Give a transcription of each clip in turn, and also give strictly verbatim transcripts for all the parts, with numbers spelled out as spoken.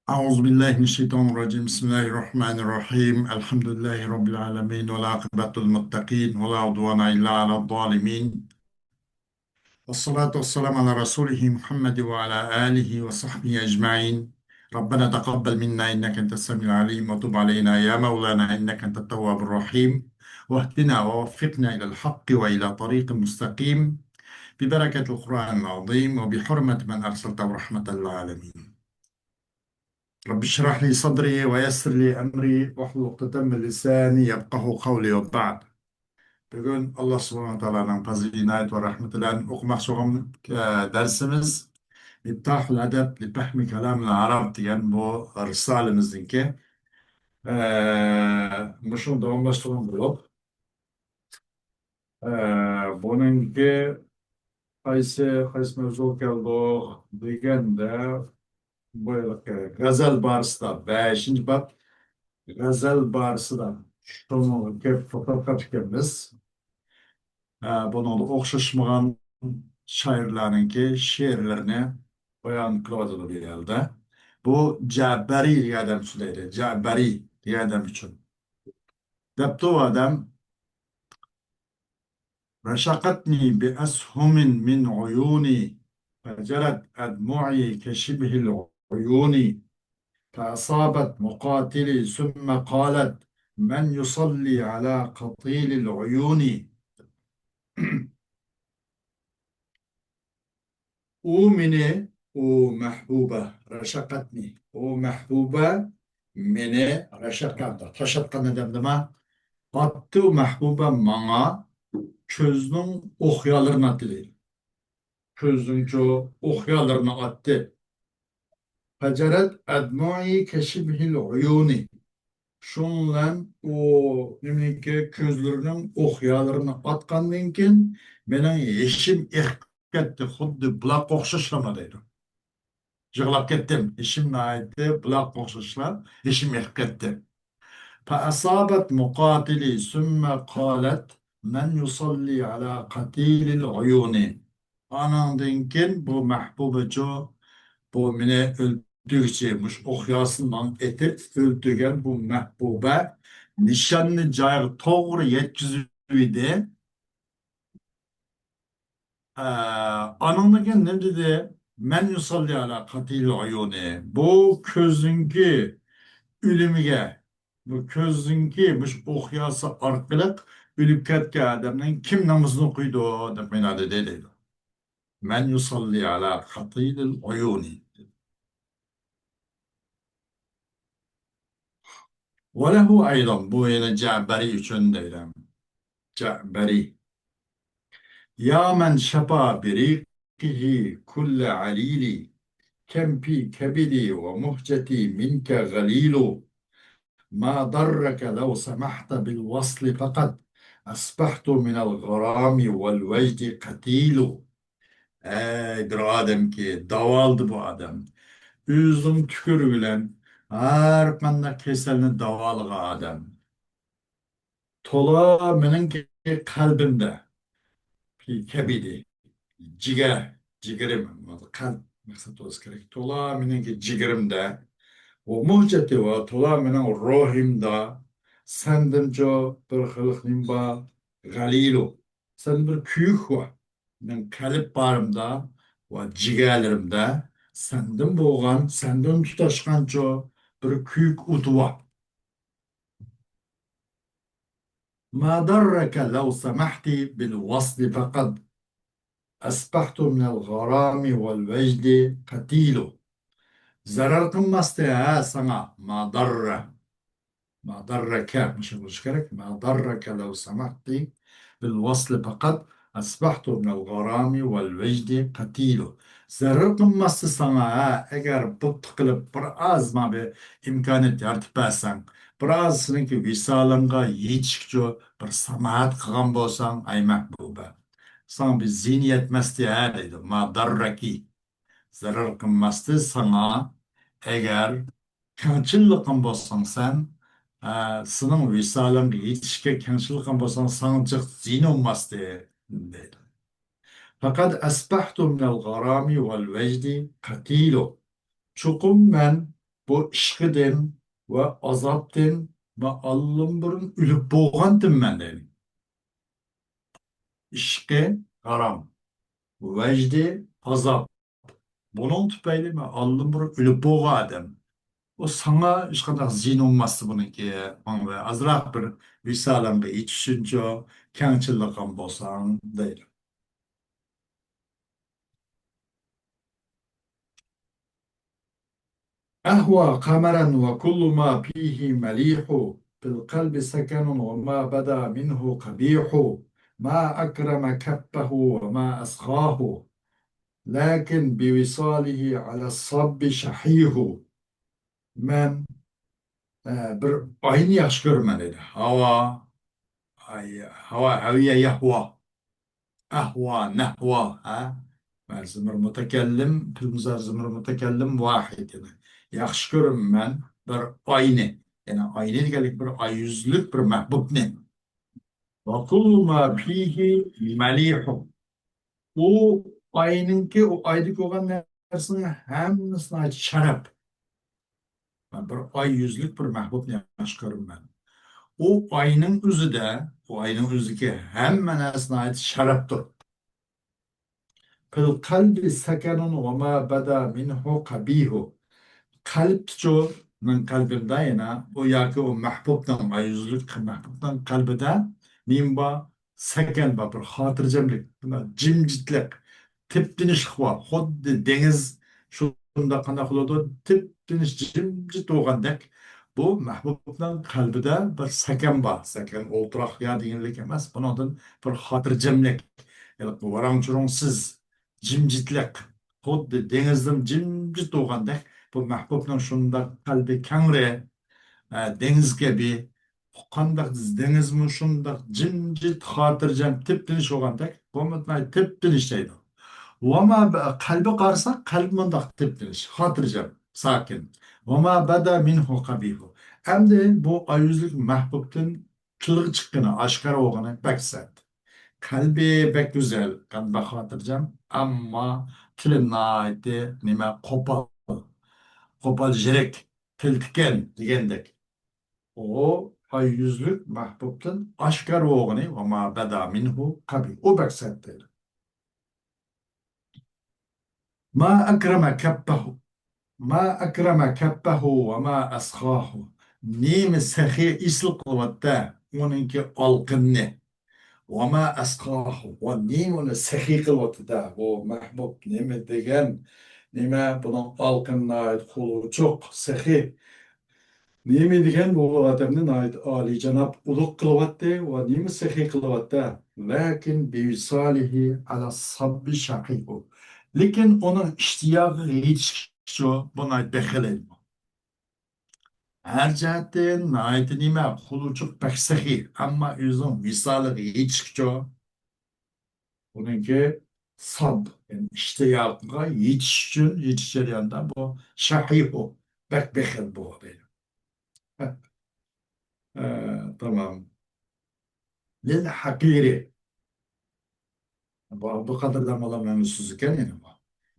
أعوذ بالله من الشيطان الرجيم. بسم الله الرحمن الرحيم. الحمد لله رب العالمين، والعاقبة للمتقين، ولا عدوان إلا على الظالمين. والصلاة والسلام على رسوله محمد وعلى آله وصحبه أجمعين. ربنا تقبل منا إنك أنت السميع العليم، وتب علينا يا مولانا إنك أنت التواب الرحيم، واهدنا ووفقنا إلى الحق وإلى طريق مستقيم، ببركة القرآن العظيم وبحرمة من أرسلته رحمة للعالمين. رب اشرح لي صدري ويسر لي أمري واحلل عقدة من لساني يفقهوا قولي وبعد. بۈگۈن ئاللا سۇبھانەھۇ ۋە تائالانىڭ پەزلى، ئىنايەت ۋە رەھمىتى بىلەن ئوقۇماقچى بولغان، ئە، دەرسىمىز مىفتاھۇل ئەدەب لىفەھمى كالامىل ئەرەب دېگەن بۇ رىسالىمىزنىڭكى، ئە، مۇشۇنى داۋاملاشتۇرغان بولۇپ، ئە، بۇنىڭكى قايسى، قايسى مەۋزۇغا كەلدۇق دېگەندە، بۇ ھېلىقى غەزەل بارىسىدا، بەشىنچى باب، غەزەل بارىسىدا شۇنىڭغا كەپ توختاپ قاپتىكەنمىز. ئە، بۇنىڭدا ئوخشاشمىغان شائىرلارنىڭكى شېئىرلىرىنى بايان قىلىۋاتىدۇ بۇ يەردە. بۇ جەبەرى دېگەن ئادەم ئۈچۈن دەيدۇ. جەبەرى دېگەن ئادەم ئۈچۈن. دەپتۇ ئۇ ئادەم، رشقتني بأسهم من عيوني، فجرت أدمعي كشبه العيون. فأصابت مقاتلي ثم قالت: من يصلي على قتيل العيون؟ ئۇ مېنى، ئۇ مەھبۇبە، رشقتني، ئۇ مەھبۇبە مېنى، رشقتنى، تاشاتقان دېدىم دېمە، ئاتتى ئۇ مەھبۇبە ماڭا كۆزىنىڭ ئوقيالىرىنى ئاتتى دەيدۇ. كۆزىنىڭچۇ ئوقيالىرىنى ئاتتى. فجرت أدمعي كشبه العيون. شۇنىڭ بىلەن ئۇ نېمىنىڭكى كۆزلىرىنىڭ ئوقيالىرىنى ئاتقاندىن كېيىن مېنىڭ يېشىم ئېقىپ كەتتى، خۇددى بۇلاققا ئوخشاشلا دەيدۇ. يىغلاپ كەتتىم. يېشىم ناھايىتى بۇلاققا ئوخشاشلا، يېشىم ئېقىپ كەتتى. فأصابت مقاتلي ثم قالت: من يصلي على قتيل العيون؟ ئاناندىن كېيىن بۇ مەھبۇبىچۇ، بۇ مېنى ئۆلتۈرگۈچى، مۇشۇ ئوقياسىنى ماڭا ئېتىپ ئۆلتۈرگەن بۇ مەھبۇبە نىشاننى جايىغا توغرا يەتكۈزۈۋىدى. ئە، ئانىڭدىن كېيىن نېمە دېدى؟ من يصلي على قتيل العيون. بۇ كۆزنىڭكى ئۆلۈمىگە، بۇ كۆزنىڭكى مۇشۇ ئوقياسى ئارقىلىق ئۆلۈپ كەتكەن ئادەمنىڭ كىم نامىزىنى ئوقۇيدۇ دەپ مانا دېدى دەيدۇ. من يصلي على قتيل العيون. وله أيضا، بۇ يەنە جەبەرى ئۈچۈن دەيدۇ. جەبەرى. يا من شفى بريقه كل عليل، كم في كبدي ومهجتي منك غليل. ما ضرك لو سمحت بالوصل فقد، أصبحت من الغرام والوجد قتيل. ئەي، بىر ئادەمكى، داۋالىدى بۇ ئادەم. ئۆزىنىڭ تۈكۈرۈكى بىلەن ھەر قانداق كېسەلنى داۋالىغان ئادەم. تولا مېنىڭكى قەلبىمدە، في كبدي، جىگەر، جىگىرىم، قەلب مەقسەت بولسا كېرەك. تولا مېنىڭكى جىگىرىمدە، ومهجتي، ۋە تولا مېنىڭ روھۇمدا سەندىنچۇ بىر خىللىق نېمە بار؟ غليل. سەن بىر كۈيۈك بار. مېنىڭ قەلب بارىمدا ۋە جىگەرلىرىمدە سەندىن بولغان، سەندىن تۇتاشقانچۇ بىر كۈيۈك ئوتى بار. ما ضرك لو سمحت بالوصل فقد، أصبحت من الغرام والوجد قتيل. زەرەر قىلماستى ھە ساڭا، ما ضر. ما ضرك، مۇشۇ بولۇشى كېرەك. ما ضرك لو سمحت بالوصل فقد، أصبحت من الغرام والوجد قتيل. زەرەر قىلماستى ساڭا ھە، ئەگەر بوپتۇ قىلىپ بىر ئاز ماڭا بىر ئىمكانىيەت يارىتىپ بەرسەڭ، بىر ئاز سېنىڭكى ۋىسالىڭغا يېتىشكىچۇ بىر ساماھەت قىلغان بولساڭ، ئەي مەھبۇبە، ساڭا بىر زىيىنى يەتمەستى ھە دەيدۇ. ما ضرك. زەرەر قىلماستى ساڭا، ئەگەر كەڭچىللىقىڭ بولساڭ سەن، ئە، سېنىڭ ۋىسالىڭغا يېتىشكە كەڭچىللىقىڭ بولساڭ، ساڭا جىق زىيىنى بولماستى، دەيدۇ. فقد أصبحت من الغرام والوجد قتيل. چوقۇم مەن بۇ ئىشقىدىن ۋە ئازابتىن مەن ئاللىبۇرۇن ئۆلۈپ بولغانتىممەن دەيدۇ. ئىشقى ھارام، ۋەجدى ئازاب. بۇنىڭ تۈپەيلى مەن ئاللىبۇرۇن ئۆلۈپ بولغان ئادەم. ئۇ ساڭا ھېچقانداق زىيىنى بولماستى بۇنىڭكى. ماڭا ئازراق بىر ۋىسالىڭغا يېتىشسۇنچۇ، كەڭچىللىقىڭ بولساڭ دەيدۇ. أهوى قمرا وكل ما فيه مليح، في القلب سكن وما بدا منه قبيح، ما أكرم كفه وما أسخاه، لكن بوصاله على الصب شحيح. مەن، ئە، بىر ئاينى ياخشى كۆرىمەن دەيدۇ. ھاۋا، ئاي، ھاۋا، ھەۋىيە، يەھۋا. ئەھۋا، نەھۋا، ھە؟ مەن زىمىر مۇتەكەللىم، پىلمۇزار زىمىر مۇتەكەللىم ۋاھىد، يەنى ياخشى كۆرىمەن بىر ئاينى. يەنى ئاينى دېگەنلىك بىر ئاي يۈزلۈك بىر مەھبۇبنى. وكل ما فيه مليح. ئۇ ئاينىڭكى، ئۇ ئايدا كۆرگەن نەرسىنىڭ ھەممىسى ناھايىتى شەرەپ. مەن بىر ئاي يۈزلۈك بىر مەھبۇبنى ياخشى كۆرىمەن. ئۇ ئاينىڭ ئۆزىدە، ئۇ ئاينىڭ ئۆزىدىكى ھەممە نەرسە ناھايىتى شەرەپتۇر. في القلب سكن وما بدا منه قبيح. قەلبتىچۇ، مېنىڭ قەلبىمدە يەنە ئۇ ياكى ئۇ مەھبۇبنىڭ، ئاي يۈزلۈك مەھبۇبنىڭ قەلبىدە نېمە بار؟ سەكەن بار، بىر خاتىرجەملىك، جىمجىتلىق. تىپتىنچلىق بار. خۇددى دېڭىز شۇنداق قانداق بولىدۇ؟ تىپتىنچ، جىمجىت بولغاندەك. بۇ مەھبۇبنىڭ قەلبىدە بىر سەكەن بار. سەكەن ئولتۇراق يا دېگەنلىك ئەمەس، بۇنىڭدىن بىر خاتىرجەملىك. ھېلىقى ۋاراڭ-چۇرۇڭسىز، جىمجىتلىق. خۇددى دېڭىزدىن جىمجىت بولغاندەك، بۇ مەھبۇبنىڭ شۇنداق قەلبى كەڭرى، ئە، دېڭىز كەبى. قانداق دېڭىزمۇ شۇنداق جىمجىت، خاتىرجەم، تىپتىنچ بولغاندەك، بۇمۇ ناھايىتى تىپتىنچ دەيدۇ. ۋەما بە-، قەلبى قارىسا، قەلبى مۇنداق تىپتىنچ، خاتىرجەم، ساكىن. ۋەما بەدا مىنھۇ قەبىھۇ. ئەمدى بۇ ئاي يۈزلۈك مەھبۇبتىن تىلغا چىققىنى، ئاشكارا بولغىنى بەك سەت. قەلبى بەك گۈزەل، قەلبى خاتىرجەم، ئەمما تىلى ناھايىتى نېمە، قوپال. قوپال يۈرەك، تىل تىكەن دېگەندەك. ئۇ ئاي يۈزلۈك مەھبۇبتىن ئاشكارا بولغىنى، ۋەما بەدا مىنھۇ قەبىھ، ئۇ بەك سەت دەيدۇ. ما أكرم كفه، ما أكرم كفه وما أسخاه. نېمە سېخىي ئېسىل قىلىۋاتتى، ئۇنىڭكى ئالقىنىنى. ۋەما ئەسخاھۇ، ۋە نېمە ئۇنى سېخىي قىلىۋاتىدۇ بۇ مەھبۇب، نېمە دېگەن، نېمە بۇنىڭ ئالقىنى ناھايىتى قۇلىچۇق، سېخىي. نېمە دېگەن بۇ ئادەمنى ناھايىتى ئالىيجاناب، ئۇلۇغ قىلىۋاتتى ۋە نېمە سېخىي قىلىۋاتتى. لەكىن بىۋىسالىھى ئەلەسساببى شەقىھۇ. لېكىن ئۇنىڭ ئىشتىياقىغا يېتىشكىچە بۇ ناھايىتى بېخىل ئىدى. ھەر جەھەتتىن ناھايىتى نېمە، قۇلىچۇق، بەك سېخىي، ئەمما ئۆزىنىڭ ۋىسالىغا يېتىشكىچە ئۇنىڭكى ساب، يەنى ئىشتىياقىغا يېتىش ئۈچۈن، يېتىش جەريانىدا بۇ شەھىھۇ، بەك بېخىل بۇ دەيدۇ. ئە، تامام. لىل ھەقىرى. بۇ، بۇ قەدىردىن بۇلار مەنىسىز ئىكەن، يەنى بۇ.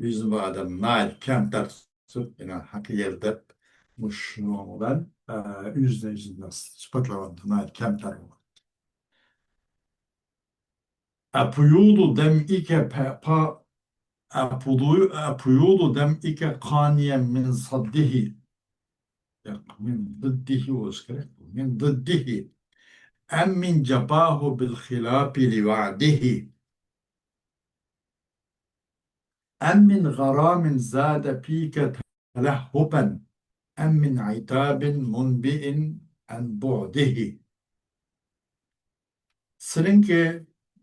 يۈزىنى بۇ ئادەم ناھايىتى كەمتەر تۇتۇپ، يەنى ھەقىر دەپ، مۇشۇنىڭ بىلەن، ئە، ئۆزىنى، ئۆزىنى سۈپەتلەۋاتىدۇ، ناھايىتى كەمتەر بولغان. ئەپۇيۇلۇ دەمئىكە پە-، پا-، ئەپۇدۇ-، ئەپۇيۇلۇ دەمئىكە قانىيەن مىن ساددىھى. ياق، مىن دىددىھى بولۇشى كېرەك. مىن دىددىھى. ئەم مىن جاپاھۇ بىل خىلاپى لىۋەدىھى. ئەم مىن غارامىن زادە پىكە تەلەھھۇپەن. ئەم مىن ئىتابىن مۇنبىئىن ئەن بۇئدىھى. سېنىڭكى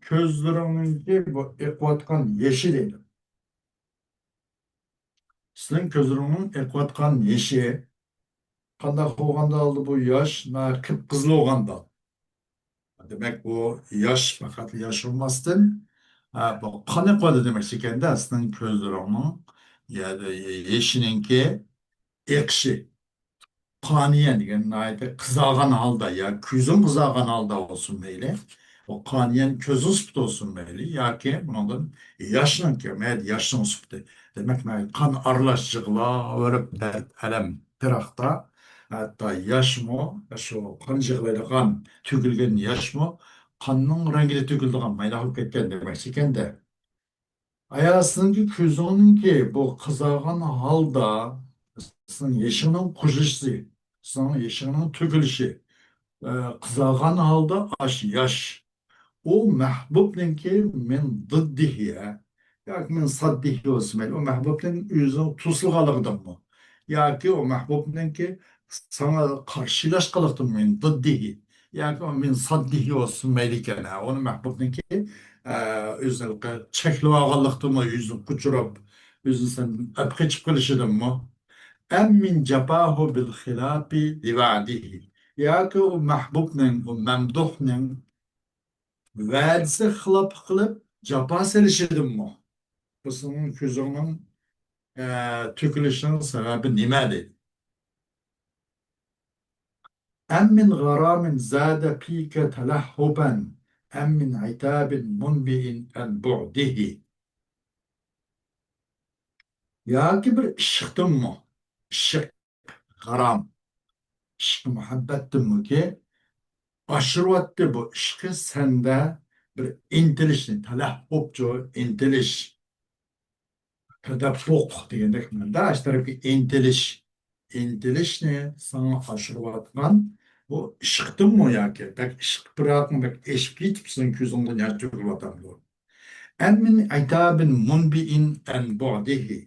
كۆزلىرىڭنىڭكى بۇ ئېقىۋاتقان يېشى دەيدۇ. سېنىڭ كۆزلىرىڭنىڭ ئېقىۋاتقان يېشى قانداق بولغاندا بولدى بۇ ياش؟ ناھايىتى قىپقىزىل بولغاندا. دېمەك، بۇ ياش پەقەت ياش بولماستىن، ھە، بۇ قان ئېقىۋاتىدۇ دېمەكچى ئىكەندە، سېنىڭ كۆزلىرىڭنىڭ، يا، يېشىنىڭكى ئېقىشى. قانىيەن دېگەن ناھايىتى قىزارغان ھالدا يا كۆزۈڭ قىزارغان ھالدا بولسۇن مەيلى. ئۇ قانىيەن كۆزنىڭ سۈپىتى بولسۇن مەيلى ياكى بۇنىڭدىن ياشنىڭكى، مەيلى ياشنىڭ سۈپىتى. دېمەك، مەيلى قان ئارىلاش يىغلاۋېرىپ دەرد، ئەلەم، پىراقتا، ھەتتا ياشمۇ، شۇ قان يىغلايدىغان تۆكۈلگەن ياشمۇ قاننىڭ رەڭگىدە تۆكۈلىدىغان مايناق بولۇپ كەتكەن دېمەكچى ئىكەندە. ئايا سېنىڭكى كۆزۈڭنىڭكى بۇ قىزارغان ھالدا، سېنىڭ يېشىڭنىڭ قوشۇلۇشى، سېنىڭ يېشىڭنىڭ تۆكۈلۈشى، ئە، قىزارغان ھالدا ئاش ياش. ئۇ مەھبۇبنىڭكى مىن زىددىھى، ياكى مىن سەددىھى بولسا مەيلى. ئۇ مەھبۇبنىڭ ئۆزىنىڭ توسۇلغانلىقىدىنمۇ؟ ياكى ئۇ مەھبۇبنىڭكى ساڭا قارشىلاشقانلىقتىنمۇ؟ مىن زىددىھى. ياكى ئۇ مىن سەددىھى بولسا مەيلى ئىكەن. ھە، ئۇنى مەھبۇبنىڭكى، ئە، ئۆزىنى چەكلەپ ئالغانلىقتىنمۇ؟ ئۆزىنى قوچۇرۇپ، ئۆزىنى سەن ئەپ قېچىپ قېلىشىدىنمۇ؟ ئەم مىن جەپاھۇ بىل خىلاپى لىۋەدىھى. ياكى ئۇ مەھبۇبنىڭ، ئۇ مەمدۇھنىڭ ۋەدىسىگە خىلاپ قىلىپ جاپا سېلىشىدىنمۇ؟ بۇ سېنىڭ كۆزۈڭنىڭ، ئە، تۆكۈلۈشىنىڭ سەۋەبى نېمە دەيدۇ. ئەم مىن غارامىن زادە پىكە تەلەھھۇبەن، ئەم مىن ئىتابىن مۇنبىئىن ئەن بۇئدىھى. ياكى بىر ئىشقتىنمۇ؟ ئىشق، غارام، ئىشق مۇھەببەتتىنمۇكى ئاشۇرۇۋەتتى بۇ ئىشقى سەندە بىر ئىنتىلىشنى، تەلەھھۇبچۇ، ئىنتىلىش، تەدەپپۇق دېگەندەك مەنىدە، ئاشۇ تەرەپكە ئىنتىلىش، ئىنتىلىشنى ساڭا ئاشۇرۇۋاتقان بۇ ئىشقتىنمۇ ياكى بەك ئىشق پىراقىڭ بەك ئېشىپ كېتىپ سېنىڭ كۆزۈڭدىن ياش تۆكۈلۈۋاتامدۇ؟ ئەم مىن ئىتابىن مۇنبىئىن ئەن بۇئدىھى،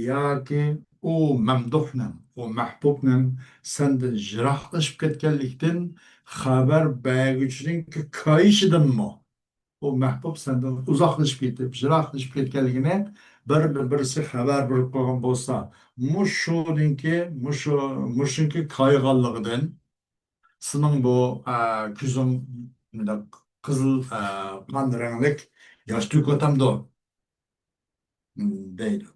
ياكى ئۇ مەمدۇھنىڭ، ئۇ مەھبۇبنىڭ سەندىن يىراقلىشىپ كەتكەنلىكتىن خەۋەر بەرگۈچىنىڭ كايىشىدىنمۇ؟ ئۇ مەھبۇب سەندىن ئۇزاقلىشىپ كېتىپ، يىراقلىشىپ كەتكەنلىكىنى بىر، بىرسى خەۋەر بېرىپ قويغان بولسا، مۇشۇنىڭكى، مۇشۇ، مۇشۇنىڭكى كايىغانلىقىدىن، سېنىڭ بۇ، ئە، كۆزۈڭ مۇنداق قىزىل، ئە، قان رەڭلىك ياش تۆكۈۋاتامدۇ؟ دەيدۇ.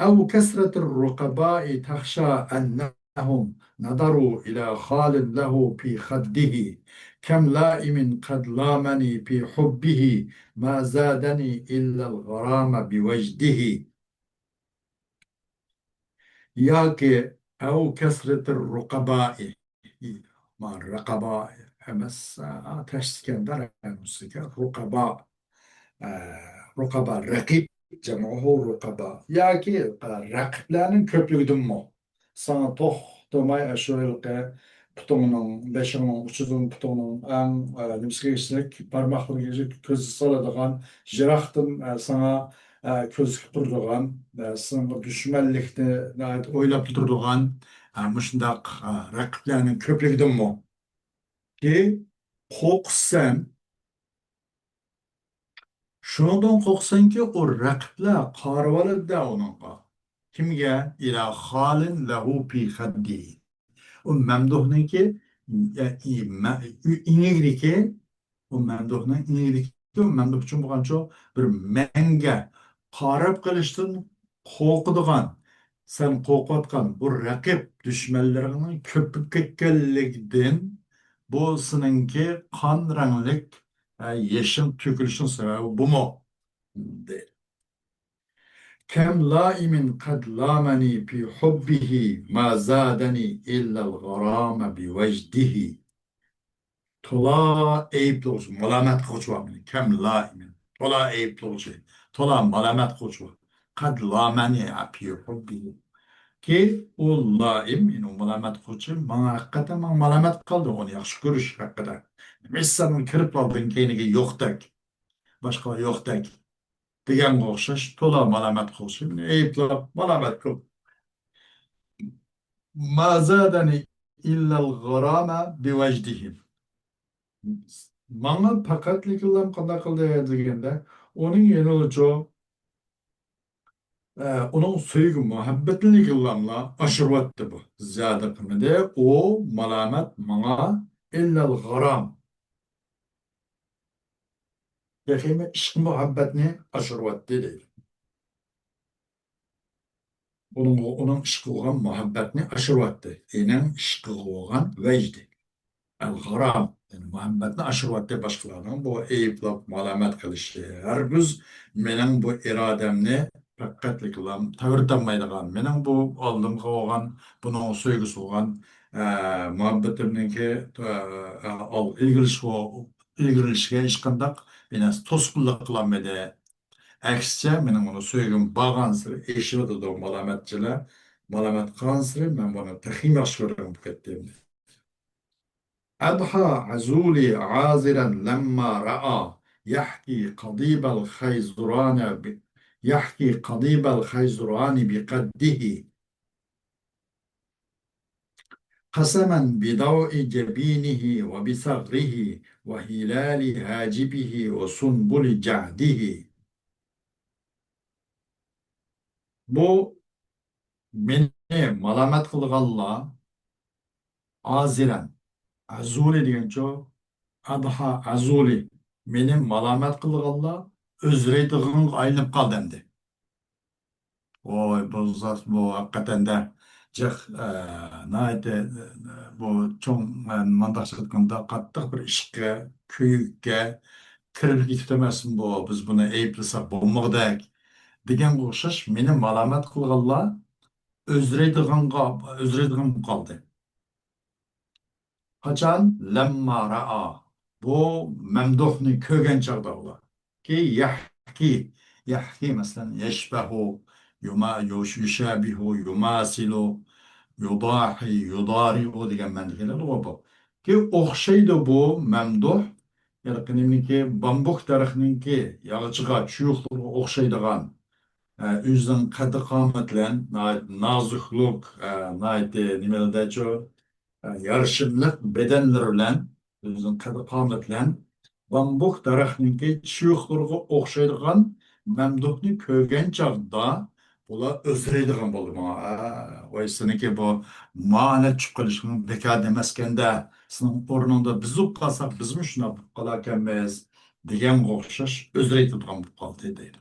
أو كثرة الرقباء تخشى أنهم نظروا إلى خال له في خده، كم لائم قد لامني في حبه، ما زادني إلا الغرام بوجده. ياكى أو كثرة الرقباء. ما رقباء ئەمەس، ئا، تەشدىد ئىكەن، رۇقەبا. ئە، رۇقەبا، رەقىب، جەمئۇھۇ رۇقەبا. ياكى، ئە، رەقىبلەرنىڭ كۆپلۈكىدىنمۇ؟ ساڭا توختىماي ئاشۇ ھېلىقى پۇتۇڭنىڭ، بېشىڭنىڭ ئۇچىدىن پۇتۇڭنىڭ ئەڭ، ئە، نېمىسىگە كەچلىك، بارماقلىرىغا كەچلىك كۆز سالىدىغان، يىراقتىن، ئە، ساڭا، ئە، كۆزىتىپ تۇرىدىغان، ئە، سېنىڭ دۈشمەنلىكنى ناھايىتى ئويلاپ تۇرىدىغان، ئە، مۇشۇنداق، ئە، رەقىبلەرنىڭ كۆپلۈكىدىنمۇ؟ كى قورقىسەن، شۇنىڭدىن قورقىسەنكى، ئۇ رەقىبلەر قارىۋالىدۇ-دە ئۇنىڭغا. كىمگە؟ إلى خال له في خده. ئۇ مەمدۇھنىڭكى، ئە، ئى-، مە-، ئۆ-، ئېڭىكىدىكى، ئۇ مەمدۇھنىڭ ئېڭىكىدىكى، ئۇ مەمدۇھ ئۈچۈن بولغانچۇ بىر مەڭگە قاراپ قېلىشتىن قورقىدىغان، سەن قورقۇۋاتقان بۇ رەقىب دۈشمەنلىرىڭنىڭ كۆپىيىپ كەتكەنلىكىدىن، بۇ سېنىڭكى قان رەڭلىك، ئە، يېشىڭ تۆكۈلۈشنىڭ سەۋەبى بۇمۇ؟ دەيدۇ. كم لائم قد لامني في حبه، ما زادني إلا الغرام بوجده. تولا ئەيىبلىگۈچى، مالامەت قىلغۇچى بار مېنى. كم لائم. تولا ئەيىبلىگۈچى، تولا مالامەت قىلغۇچى بار. قد لامني في حبه. كى ئۇ لائىم، يەنى ئۇ مالامەت قىلغۇچى، ماڭا ھەقىقەتەن ماڭا مالامەت قىلدى، ئۇنى ياخشى كۆرۈش ھەققىدە. نېمە ئىش سەن ئۇنى كىرىپ ئالدىڭ كەينىگە يوقتەك، باشقىلار يوقتەك دېگەنگە ئوخشاش، تولا مالامەت قىلغۇچى، مېنى ئەيىبلەپ، مالامەت قىلىپ. ما زادني إلا الغرام بوجده. ماڭا پەقەتلىكىلام قانداق قىلدى دېگەندە، ئۇنىڭ يەنىلىچۇ، ئە، ئۇنىڭ سۆيگۈ مۇھەببىتىنىكىلاملا ئاشۇرۇۋەتتى بۇ. زىيادە قىلمىدى. ئۇ مالامەت ماڭا إلا الغرام. تېخىمۇ ئىشق مۇھەببەتنى ئاشۇرۇۋەتتى دەيدۇ. ئۇنىڭغا، ئۇنىڭ ئىشقىغا بولغان مۇھەببەتنى ئاشۇرۇۋەتتى. ئېنىڭ ئىشقىغا بولغان ۋەجدى. ئەل-غارام، يەنى مۇھەببەتنى ئاشۇرۇۋەتتى باشقىلارنىڭ بۇ ئەيىبلەپ مالامەت قىلىشى. ھەرگىز مېنىڭ بۇ ئىرادەمنى پەقەتلىكلا تەۋرىتەلمەيدىغان، مېنىڭ بۇ ئالدىمغا بولغان، بۇنىڭغا سۆيگۈسى بولغان، ئە، مۇھەببىتىمنىڭكى، ئە، ئە، ئال-، ئىلگىرىلىشىگە، ئىلگىرىلىشىگە ھېچقانداق بىر نەرسە توسقۇنلۇق قىلالمىدى. ئەكسىچە، مېنىڭ ئۇنى سۆيگۈم بارغانسېرى ئېشىۋاتىدۇ، مالامەتچىلەر. مالامەت قىلغانسېرى مەن بۇنى تېخىمۇ ياخشى كۆرىدىغان بولۇپ كەتتىم. أضحى عزولي عازرا لما رأى يحكي قضيب الخيزران ب-، يحكي قضيب الخيزران بقده. قسما بضوء جبينه وبثغره وهلال حاجبه وسنبل جعده. بۇ مېنى مالامەت قىلغانلار، ئازرا، ئەزۇلى دېگەنچۇ، ئەدھا، ئەزۇلى، مېنى مالامەت قىلغانلار ئۆزرەيدىغىنغا ئايلىنىپ قالدى ئەمدى. ۋوي، بۇ زات، بۇ ھەقىقەتەن دە جىق، ئە، ناھايىتى، ئە، بۇ چوڭ، ئە، مانداقچە ئېيتقاندا، قاتتىق بىر ئىشقا، كۆيۈككە كىرىپ كېتىپتۇ ئەمەسمۇ بۇ؟ بىز بۇنى ئەيىبلىسەك بولمىغۇدەك دېگەنگە ئوخشاش، مېنى مالامەت قىلغانلار ئۆزرەيدىغانغا، ئۆزرەيدىغان بولۇپ قالدى. قاچان؟ لەمما رائا. بۇ مەمدۇھنى كۆرگەن چاغدا ئۇلار. كى يەھكى. يەھكى، مەسىلەن، يەشبەھۇ، يۇما-، يۇش-، يۇشابىھۇ، يۇماسىلۇ، يۇداھى، يۇدارىئۇ دېگەن مەنىدە كېلىدىغۇ بۇ. كى ئوخشايدۇ بۇ مەمدۇھ. ھېلىقى نېمىنىڭكى، بامبۇك دەرەخنىڭكى ياغىچىغا، چۇيۇقلىرىغا ئوخشايدىغان، ئە، ئۆزىنىڭ قەددى-قامىتى بىلەن ناھايىتى نازۇكلۇق، ئە، ناھايىتى نېمىلەردەچۇ، ئە، يارىشىملىق بەدەنلىرى بىلەن، ئۆزىنىڭ قەددى-قامىتى بىلەن بامبۇك دەرەخنىڭكى چۇيۇقلىرىغا ئوخشايدىغان مەمدۇھنى كۆرگەن چاغدا بۇلار ئۆزرەيدىغان بولدى ماڭا. ئە، ۋاي، سېنىڭكى بۇ مانا چۈشۈپ قېلىشىڭ بىكار ئەمەسكەندە، سېنىڭ ئورنۇڭدا بىز بولۇپ قالساق، بىزمۇ شۇنداق بولۇپ قالاركەنمىز دېگەنگە ئوخشاش ئۆزرەيتىدىغان بولۇپ قالدى دەيدۇ.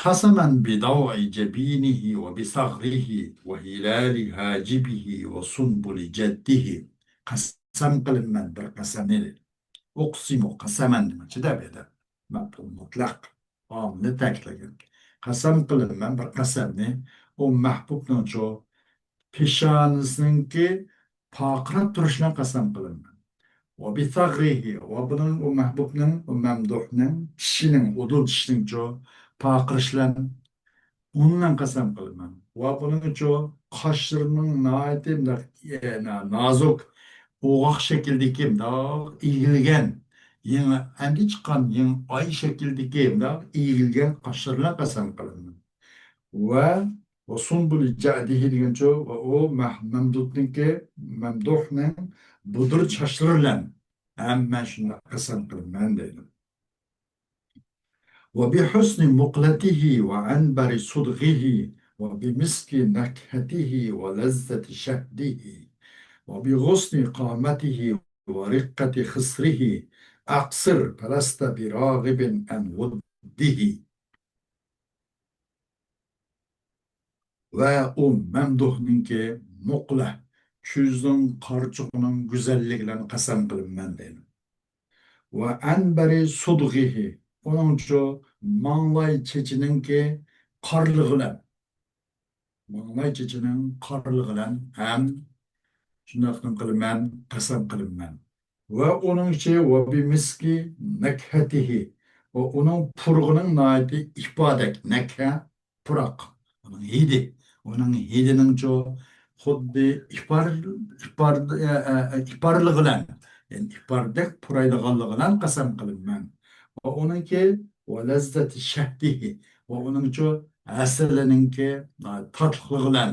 قسما بضوء جبينه وبثغره وهلال حاجبه وسنبل جعده. قەسەم قىلىمەن بىر قەسەمنى دېدى. ئۇقسىمۇ قەسەمەن دېمەكچىدە بۇ يەردە. مەپئۇل مۇتلەق. ئامىلنى تەكىتلىگەن. قەسەم قىلىمەن بىر قەسەمنى، ئۇ مەھبۇبنىڭچۇ پېشانىسىنىڭكى پارقىراپ تۇرۇشىنى قەسەم قىلىمەن. ۋە بىسەغرىھى، ۋە بۇنىڭ، ئۇ مەھبۇبنىڭ، ئۇ مەمدۇھنىڭ چىشىنىڭ، ئۇدۇل چىشىنىڭچۇ پارقىرىشلىرىنى ئۇنىڭ قەسەم قىلىمەن. ۋە بۇنىڭچۇ قاشلىرىنىڭ ناھايىتى مۇنداق، ئە، نازۇك، ئوغاق شەكىلدىكى مۇنداق ئېگىلگەن، يېڭى ئەمدى چىققان يېڭى ئاي شەكلىدىكى مۇنداق ئېگىلگەن قاشلىرىنى قەسەم قىلىمەن. ۋە، ۋە سۇنبۇلى جەئدىھى دېگەنچۇ، ۋە ئۇ مەھ-، مەمدۇھنىڭكى، مەمدۇھنىڭ بۇدۇر چاچلىرى بىلەن ھەم مەن شۇنداق قەسەم قىلىمەن دەيدۇ. وبحسن مقلته وعنبر صدغه وبمسك نكهته ولذة شهده وبغصن قامته ورقة خصره أقصر فلست براغب عن وده. ۋە ئۇ مەمدۇھنىڭكى مۇقلە، كۆزىنىڭ قارىچۇقىنىڭ گۈزەللىكى بىلەن قەسەم قىلىمەن دەيدۇ. ۋە ئەنبەرى سۇدغىھى، ئۇنىڭچۇ ماڭلاي چېچىنىڭكى قارىلىقى بىلەن، ماڭلاي چېچىنىڭ قارىلىقى بىلەن ھەم شۇنداق قىلىمەن، قەسەم قىلىمەن. ۋە ئۇنىڭچۇ ۋە بىمىسكى نەكھەتىھى، ۋە ئۇنىڭ پۇرىقىنىڭ ناھايىتى ئىپادەك، نەكھە، پۇراق. ئۇنىڭ ھىدى، ئۇنىڭ ھىدىنىڭچۇ خۇددى ئىپار، ئىپار، ئە، ئە، ئىپارلىقى بىلەن، يەنى ئىپاردەك پۇرايدىغانلىقى بىلەن قەسەم قىلىمەن. ۋە ئۇنىڭكى ۋە لەززەتى شەھدىھى، ۋە ئۇنىڭچۇ ھەسىلىنىڭكى، ئە، تاتلىقلىقى بىلەن،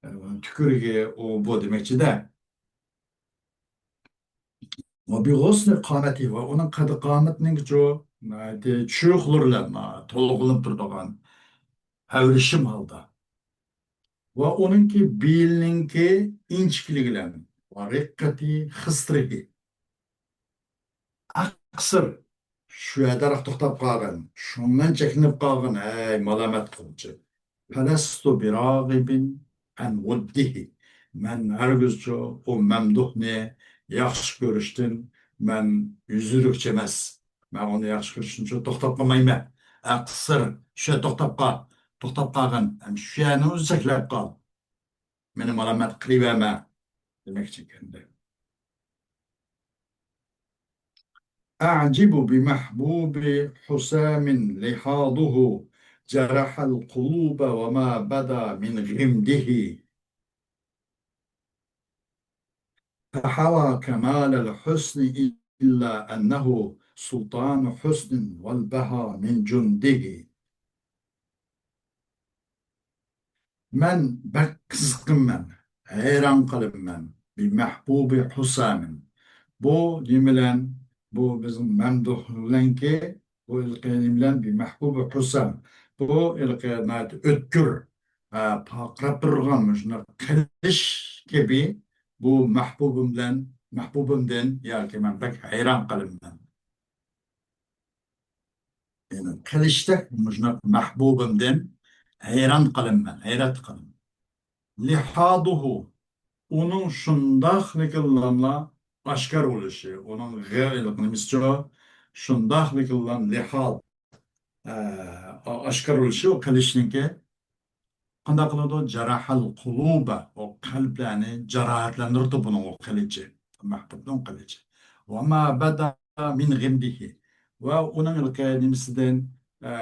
ئە، تۈكۈرۈكى ئۇ بۇ دېمەكچىدە. ۋە بىغۇسنى قامەتى، ۋە ئۇنىڭ قەددى قامىتىنىڭچۇ ناھايىتى چۇيۇقلىرى بىلەن، ئە، تولغىنىپ تۇرىدىغان، ھەۋرىشىم ھالدا. ۋە ئۇنىڭكى بېلىنىڭكى ئىنچىكىلىكى بىلەن، ۋە رىققەتى خىسرىھى. ئەقسىر، شۇ يەردە توختاپ قالغىن، شۇنىڭ بىلەن چەكلىنىپ قالغىن، ھەي، مالامەت قىلغۇچى. فلست براغب عن وده. مەن ھەرگىزچۇ ئۇ مەمدۇھنى ياخشى كۆرۈشتىن مەن يۈز ئۆرۈكچى ئەمەس. مەن ئۇنى ياخشى كۆرۈشتىنچۇ توختاپ قالمايمەن. ئەقسىر، شۇ يەردە توختاپ قال. توختاپ قالغىن. ئەمدى شۇ يەرنى ئۆزى چەكلەپ قال. مېنى مالامەت قىلىۋەرمە دېمەكچى ئىكەن. أعجب بمحبوب حسام لحاظه جرح القلوب وما بدا من غمده. فحوى كمال الحسن إلا أنه سلطان حسن والبهى من جنده. مەن بەك قىزىقىمەن، ھەيران قالىمەن. بىمەھبۇبى ھۇسامىن. بۇ نېمە بىلەن؟ بۇ بىزنىڭ مەمدۇھ بىلەنكى، بۇ ھېلىقى نېمە بىلەن؟ بىمەھبۇبى ھۇسام. بۇ ھېلىقى ناھايىتى ئۆتكۈر، ئە، پارقىراپ تۇرغان مۇشۇنداق قىلىچ كەبى بۇ مەھبۇبۇم بىلەن، مەھبۇبۇمدىن ياكى مەن بەك ھەيران قالىمەن. يەنى قىلىچتەك مۇشۇنداق مەھبۇبۇمدىن ھەيران قالىمەن، ھەيرەت قالىمەن. لىھادۇھۇ، ئۇنىڭ شۇنداقلىكىلاملا ئاشكار بولۇشى، ئۇنىڭ غە-، نېمىسىچۇ، شۇنداقلىكىلام لىھاد، ئە، ئاشكار بولۇشى ئۇ قىلىچنىڭكى قانداق قىلىدۇ؟ جەرەھەل قۇلۇبە، ئۇ قەلبلەرنى جاراھەتلەندۈرىدۇ بۇنىڭ ئۇ قىلىچى، مەھبۇبنىڭ قىلىچى. ۋە ما بەدا مىن غىمدىھى، ۋە ئۇنىڭ ھېلىقى نېمىسىدىن، ئە،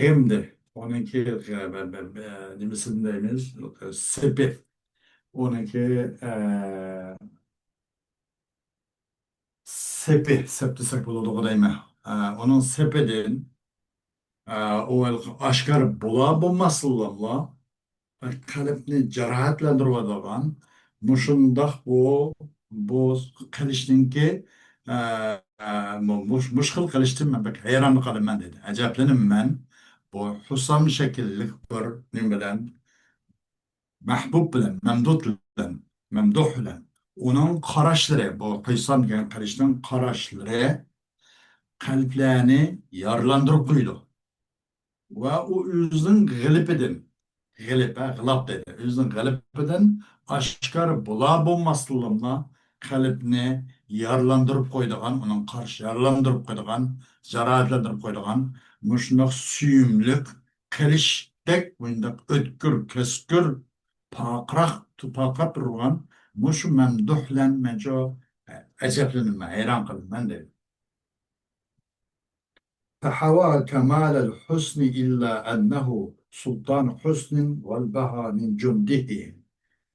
غىمدى، ئۇنىڭكى، ئە، بە-، بە-، بە-، نېمىسىدىن دەيمىز، سېپى، ئۇنىڭكى، ئە، سېپى، سەپ دېسەك بولىدىغۇ دەيمەن. ئە، ئۇنىڭ سېپىدىن، ئە، ئۇ ئاشكارا بولا بولماسلىقلا، قەلبنى جاراھەتلەندۈرۈۋاتىدىغان مۇشۇنداق بۇ، بۇ قىلىچنىڭكى، ئە، ئە، مۇ-، مۇش-، مۇشۇ خىل قىلىچتىن مەن بەك ھەيران قالىمەن دېدى. ئەجەبلىنىمەن بۇ ھۇسام شەكىللىك بىر نېمە بىلەن، مەھبۇب بىلەن، مەمدۇھ بىلەن، مەمدۇھ بىلەن ئۇنىڭ قاراشلىرى، بۇ قىسام دېگەن قىلىچنىڭ قاراشلىرى قەلبلەرنى يارىلاندۇرۇپ قويىدۇ. ۋە ئۇ ئۆزىنىڭ غىلىپىدىن، غىلىپ، ھە، غىلاپ دەيدۇ، ئۆزىنىڭ غىلىپىدىن ئاشكارا بولا بولماستىنلا قەلبنى يارىلاندۇرۇپ قويىدىغان، ئۇنىڭ قارشى يارىلاندۇرۇپ قويىدىغان، جاراھەتلەندۈرۈپ قويىدىغان مۇشۇنداق سۆيۈملۈك قىلىچتەك مۇنداق ئۆتكۈر، كەسكۈر، پارقىراق، پارقىراپ تۇرغان مۇشۇ مەمدۇھ بىلەن مەنچۇ ئەجەبلىنىمەن، ھەيران قالىمەن دەيدۇ. فحوى كمال الحسن إلا أنه سلطان حسن والبهى من جنده.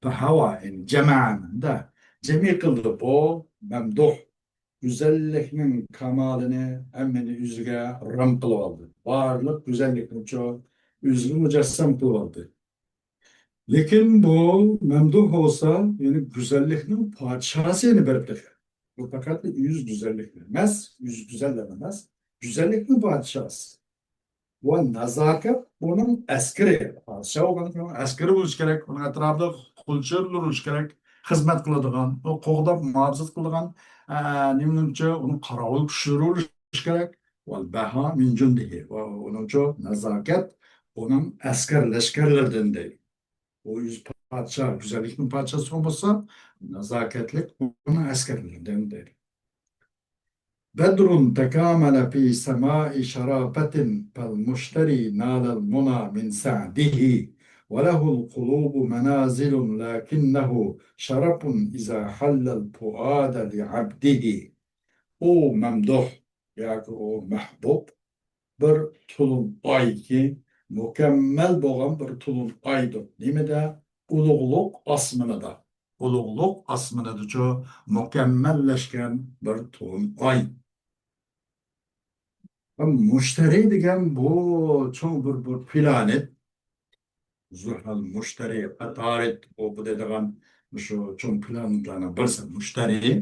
فحوى، يەنى جەمەنى دە، جەمئىي قىلدى بۇ مەمدۇھ. گۈزەللىكنىڭ كامالىنى ھەممىنى ئۆزىگە رام قىلىۋالدى. بارلىق گۈزەللىكنىچۇ ئۆزىگە مۇجەسسەم قىلىۋالدى. لېكىن بۇ مەمدۇھ بولسا، يەنى گۈزەللىكنىڭ پادىشاھسى يەنە بېرىپ تېخى. بۇ پەقەت ئۆزى گۈزەللىك ئەمەس، ئۆزى گۈزەل ئەمەس، گۈزەللىكنىڭ پادىشاھسى. ۋە نازاكەت ئۇنىڭ ئەسكىرى. پادىشاھ بولغاندىكىن ئۇنىڭ ئەسكىرى بولۇشى كېرەك، ئۇنىڭ ئەتراپىدا قولچىلىرى بولۇشى كېرەك، خىزمەت قىلىدىغان، ئۇ قوغداپ مۇھاپىزەت قىلىدىغان، ئە، نېمىنىڭچە ئۇنىڭ قاراۋۇل كۈچلىرى بولۇشى كېرەك. ۋەل بەھا مىن جۇندىھى، ۋە ئۇنىڭچۇ نازاكەت ئۇنىڭ ئەسكەر لەشكەرلىرىدىن دەيدۇ. ئۇ ئۆزى پادىشاھ، گۈزەللىكنىڭ پادىشاھى بولمىسا، نازاكەتلىك ئۇنىڭ ئەسكەرلىرىدىن دەيدۇ. بدر تكامل في سماء شرافة فالمشتري نال المنى من سعده وله القلوب منازل لكنه شرف إذا حل الفؤاد لعبده. ئۇ مەمدۇھ ياكى ئۇ مەھبۇب بىر تولۇن ئايكى، مۇكەممەل بولغان بىر تولۇن ئايدۇر. نېمىدە؟ ئۇلۇغلۇق ئاسمىنىدا. ئۇلۇغلۇق ئاسمىنىدىچۇ مۇكەممەللەشكەن بىر تولۇن ئاي. مۇشتەرى دېگەن بۇ چوڭ بىر، بىر پلانېت. زۇھەل، مۇشتەرى، ئەتارىد، ئۇ بۇ دەيدىغان مۇشۇ چوڭ پلانېتلارنىڭ بىرسى مۇشتەرى.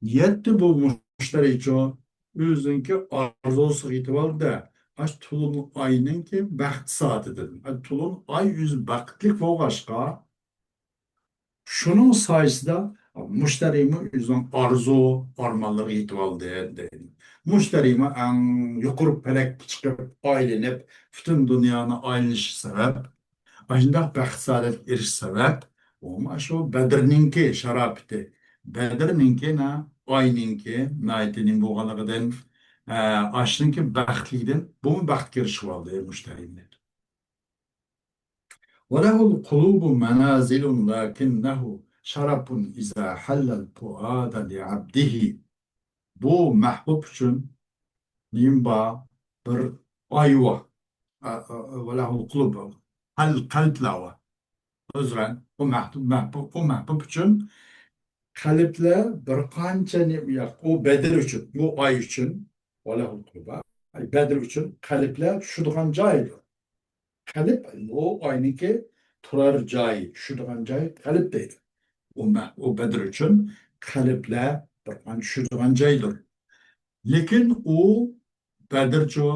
نىيەتتە بۇ مۇشتەرىچۇ ئۆزىنىڭكى ئارزۇسىغا يېتىۋالدى. ئاشۇ تولۇن ئاينىڭكى بەخت سائىتىدىن. ئاشۇ تولۇن ئاي ئۆزى بەختلىك بولغاچقا، شۇنىڭ سايىسىدا مۇشتەرىمۇ ئۆزىنىڭ ئارزۇ، ئارمانلىرىغا يېتىۋالدى، دەيدۇ. مۇشتەرىمۇ ئەڭ يۇقىرى پەلەككە چىقىپ، ئايلىنىپ، پۈتۈن دۇنيانى ئايلىنىشى سەۋەب، ئاشۇنداق بەخت-سائادەتكە ئېرىشىش سەۋەب، ئۇمۇ شۇ بەدرنىڭكى شاراپىتى، بەدرنىڭكى، نە، ئاينىڭكى ناھايىتى نېمە بولغانلىقىدىن، ئە، ئاشۇنىڭكى بەختلىكىدىن بۇمۇ بەختكە ئېرىشىۋالدى، مۇشتەرى. وله القلوب منازل لكنه شرف إذا حل الفؤاد لعبده. بۇ مەھبۇب ئۈچۈن نېمە بار؟ بىر ئاي بار. ئا، ئا، ۋەلەھۇل قۇلۇب. قەل-، قەلبلەر بار. ئۆزرەن، ئۇ مەھبۇب، مەھبۇب، ئۇ مەھبۇب ئۈچۈن قەلبلەر بىر قانچە نېمە، ياق، ئۇ بەدر ئۈچۈن، بۇ ئاي ئۈچۈن، ۋەلەھۇل قۇلۇب. ئاي، بەدر ئۈچۈن قەلبلەر چۈشىدىغان جايدۇر. قەلب، ئۇ ئاينىڭكى تۇرار جايى، چۈشىدىغان جايى قەلب دەيدۇ. ئۇ مە-، ئۇ بەدر ئۈچۈن قەلبلەر بىر قانچە چۈشىدىغان جايدۇر. لېكىن ئۇ بەدرچۇ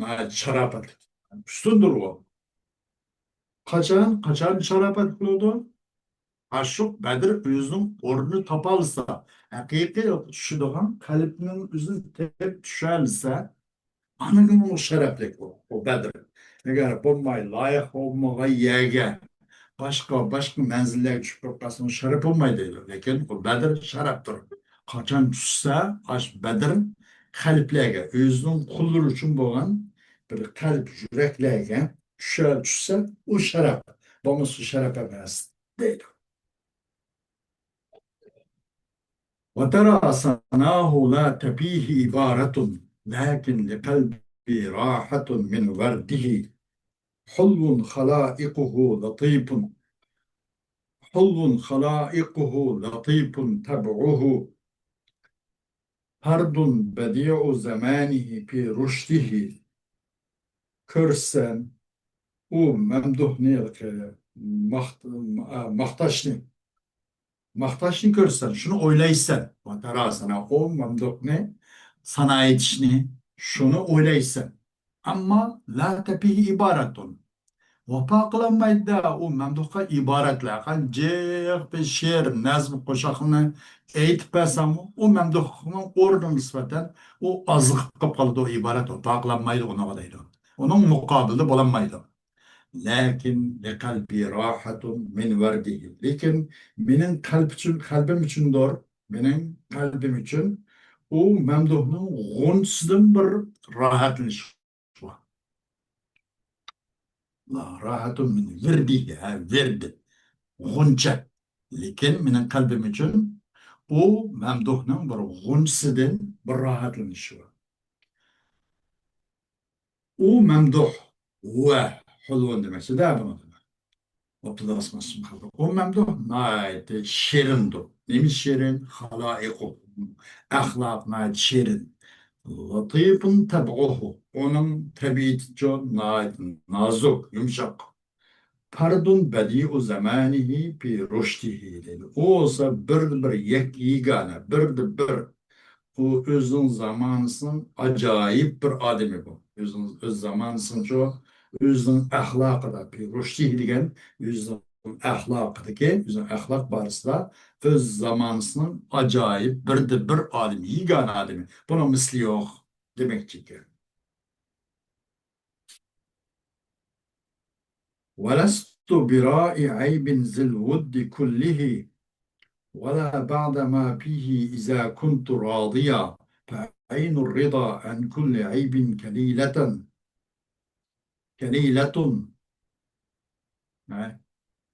ناھايىتى شاراپەتلىك، ئۈستۈندۇر ئۇ. قاچان، قاچان شاراپەتلىك بولىدۇ؟ ئاشۇ بەدر ئۆزىنىڭ ئورنىنى تاپالىسا، ھەقىقىي چۈشىدىغان قەلبنىڭ ئۆزىنى تېپىپ چۈشەلىسە، ئاندىن ئۇ شەرەپلىك ئۇ، ئۇ بەدر. ئەگەر بولماي، لايىق بولمىغان يەرگە، باشقا، باشقا مەنزىللەرگە چۈشۈپ قالسا، ئۇ شەرەپ بولمايدۇ. لېكىن ئۇ بەدر شەرەپتۇر. قاچان چۈشسە، ئاشۇ بەدر قەلبلەرگە، ئۆزىنىڭ قۇللىرى ئۈچۈن بولغان بىر قەلب، يۈرەكلەرگە چۈشە-، چۈشسە، ئۇ شەرەپ. بولمىسا، شەرەپ ئەمەس، دەيدۇ. وترى سناه لا تفيه عبارة، لكن لقلبي راحة من ورده. حلو خلائقه لطيف، حلو خلائقه لطيف طبعه، فرد بديع زمانه في رشده. كۆرسەم، ئۇ مەمدۇھنى، ماخت-، ماختاشنى، ماختاشنى كۆرسەن، شۇنى ئويلايسەن. ۋە تەرا سەنا، ئۇ مەمدۇھنى سانا ئېيتىشنى، شۇنى ئويلايسەن. ئەمما لا تەپىھى ئىبارەتۇن. ۋاپا قىلالمايدۇ-دە، ئۇ مەمدۇھقا ئىبارەتلەر. قان جىق بىر شېئىر، نەزم، قوشاقنى ئېيتىپ بەرسەڭمۇ، ئۇ مەمدۇھنىڭ ئورنىغا نىسبەتەن ئۇ ئازلىق قىلىپ قالىدۇ، ئىبارەت ۋاپا قىلالمايدۇ ئۇنىڭغا دەيدۇ. ئۇنىڭ مۇقابىلىدا بولالمايدۇ. لەكىن لىقەلبى راھەتۇن مىن ۋەردىھى. لېكىن مېنىڭ قەلب ئۈچۈن، قەلبىم ئۈچۈندۇر. مېنىڭ قەلبىم ئۈچۈن ئۇ مەمدۇھنىڭ غۇنچىسىدىن بىر راھەتلىنىش بار. لا، راھەتۇن مىن ۋىردىھى، ھە، ۋىرد، غۇنچە. لېكىن مېنىڭ قەلبىم ئۈچۈن ئۇ مەمدۇھنىڭ بىر غۇنچىسىدىن بىر راھەتلىنىش بار. ئۇ مەمدۇھ ۋە ھۇلۋۇن دېمەكچىدە بۇنى. ئوتتۇز ئاسمان ئىسمى خەلقى. ئۇ مەمدۇھ ناھايىتى شېرىندۇر. نېمە شېرىن؟ خالائىقۇ. ئەخلاق ناھايىتى شېرىن. لەتىفۇن تەبئۇھۇ. ئۇنىڭ تەبىئىتىچۇ ناھايىتى نازۇك، يۇمشاق. فەردۇن بەدىئۇ زامانىھى فى رۇشدىھى دەيدۇ. ئۇ بولسا بىردە بىر يەك-، يېگانە، بىردە بىر. ئۇ ئۆزىنىڭ زامانىسىنىڭ ئاجايىپ بىر ئادىمى بۇ. ئۆزىنىڭ، ئۆز زامانىسىنىڭچۇ، ئۆزىنىڭ ئەخلاقىدا، فى رۇشدىھى دېگەن ئۆزىنىڭ ئەخلاقىدىكى، ئۆزىنىڭ ئەخلاق بارىسىدا ئۆز زامانىسىنىڭ ئاجايىپ بىردە بىر ئادىمى، يېگانە ئادىمى. بۇنىڭ مىسلى يوق دېمەكچى ئىكەن. ولست براء عيب ذي الود كله، ولا بعض ما فيه إذا كنت راضيا، فعين الرضا عن كل عيب كليلة، كليلة، ھە؟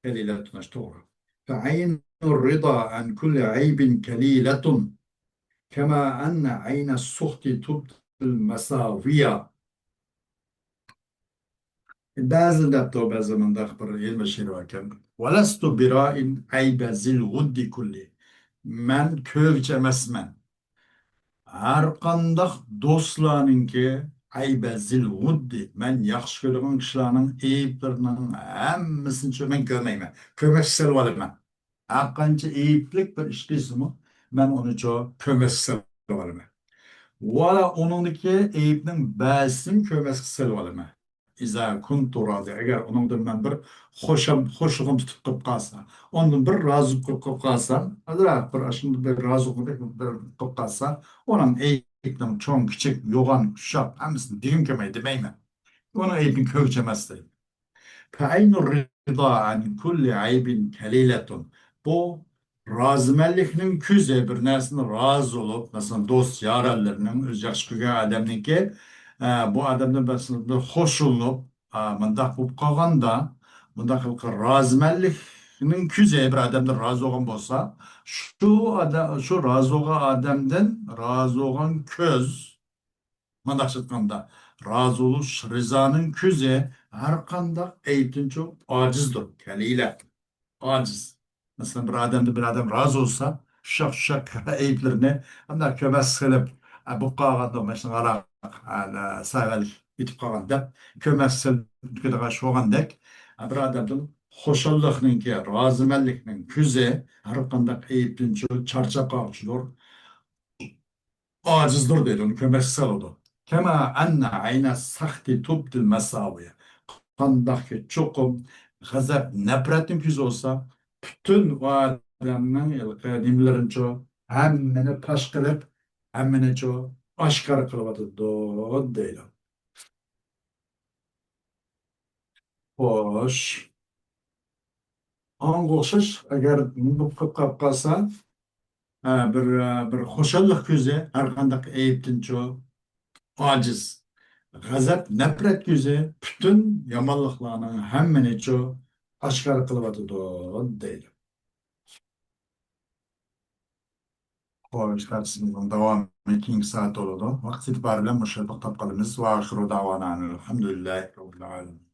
كليلة، توغرا. فعين الرضا عن كل عيب كليلة، كما أن عين السخط تبطي المساوية. بەزى دەپتۇ، بەزى مۇنداق بىر يەنە بىر شېئىر باركەن. ولست براء عيب ذي الود كله. مەن كۆرگۈچى ئەمەسمەن ھەر قانداق دوستلارنىڭكى، عيب ذي الود، مەن ياخشى كۆرىدىغان كىشىلەرنىڭ ئەيىبلىرىنىڭ ھەممىسىنىچۇ مەن كۆرمەيمەن. كۆمەچكە سېلىۋالىمەن. ھەر قانچە ئەيىبلىك بىر ئىش قىلسىمۇ، مەن ئۇنىچۇ كۆمەچكە سېلىۋالىمەن. ۋە ئۇنىڭدىكى ئەيىبنىڭ بەزىسىنى كۆمەچكە سېلىۋالىمەن. إذا كنت راضيا، ئەگەر ئۇنىڭدىن مەن بىر خۇشام-، خۇشلۇقۇم تۇتۇپ قېلىپ قالسا، ئۇنىڭدىن بىر رازى بولۇپ قېلىپ قالسام، ئازراق بىر ئاشۇنداق بىر رازى بولۇپ قېلىپ قالسا، ئۇنىڭ ئەيىبىنىڭ چوڭ، كىچىك، يوغان، ئۇششاق، ھەممىسىنى دېگۈم كەلمەيدۇ دېمەيمەن. ئۇنىڭ ئەيىبىنى كۆرگۈچى ئەمەس دەيدۇ. فعين الرضا عن كل عيب كليلة. بۇ رازىمەنلىكنىڭ كۆزى، بىر نەرسىنى رازى بولۇپ، مەسىلەن، دوست يارەنلىرىنىڭ، ئۆزى ياخشى كۆرگەن ئادەمنىڭكى، ئە، بۇ ئادەمدىن مەسىلەن بىر خوشلىنىپ، ئە، مۇنداق بولۇپ قالغاندا، مۇنداق قىلىپ، رازىمەنلىكنىڭ كۆزى بىر ئادەمدىن رازى بولغان بولسا، شۇ ئادەم، شۇ رازى بولغان ئادەمدىن رازى بولغان كۆز، مۇنداقچە ئېيتقاندا، رازى بولۇش، رىزانىڭ كۆزى ھەر قانداق ئەيىبتىنچۇ ئاجىزدۇر، كەلىلە. ئاجىز. مەسىلەن، بىر ئادەمدىن بىر ئادەم رازى بولسا، ئۇششاق-چۈششەك ئەيىبلىرىنى ئانداق كۆمەس قىلىپ، ئە، بولۇپ قالغاندا، ماشىنا ئاراق، ئە، سەۋەل يېتىپ قالغان دەپ، كۆمەس قىلىپ ئۆتىدىغان ئىش بولغاندەك، ئە، بىر ئادەمدىن خۇشاللىقنىڭكى، رازىمەنلىكنىڭ كۆزى ھەر قانداق ئەيىبتىنچۇ چارچاپ قالغۇچىدۇر. ئاجىزدۇر دەيدۇ، ئۇنى كۆمەكسىز قىلىدۇ. كەما ئەننە ئەينە سەختى تۇبدىل مەساۋىيە. قانداقكى چوقۇم غەزەپ، نەپرەتنىڭ كۆزى بولسا، پۈتۈن ئۇ ئادەمنىڭ ھېلىقى نېمىلىرىنىچۇ، ھەممىنى پاش قىلىپ، ھەممىنىچۇ ئاشكارا قىلىۋاتىدۇ دەيدۇ. خوش. ئاڭغا ئوخشاش، ئەگەر مۇنداق قىلىپ قاپ قالسا، ھە، بىر، بىر خۇشاللىق كۆزى ھەر قانداق ئەيىبتىنچۇ ئاجىز. غەزەپ، نەپرەت كۆزى پۈتۈن يامانلىقلارنىڭ ھەممىنىچۇ ئاشكارا قىلىۋاتىدۇ، دەيدۇ. خوش، دەرسىمىزنىڭ داۋامى كېيىنكى سائەتتە بولىدۇ. ۋاقىت ئېتىبارى بىلەن مۇشۇ يەردە توختاپ قالىمىز. ۋە ئاخىرۇ دەۋانا ئەنىل ھەمدۇلىللاھى رەببىل ئالەمىن.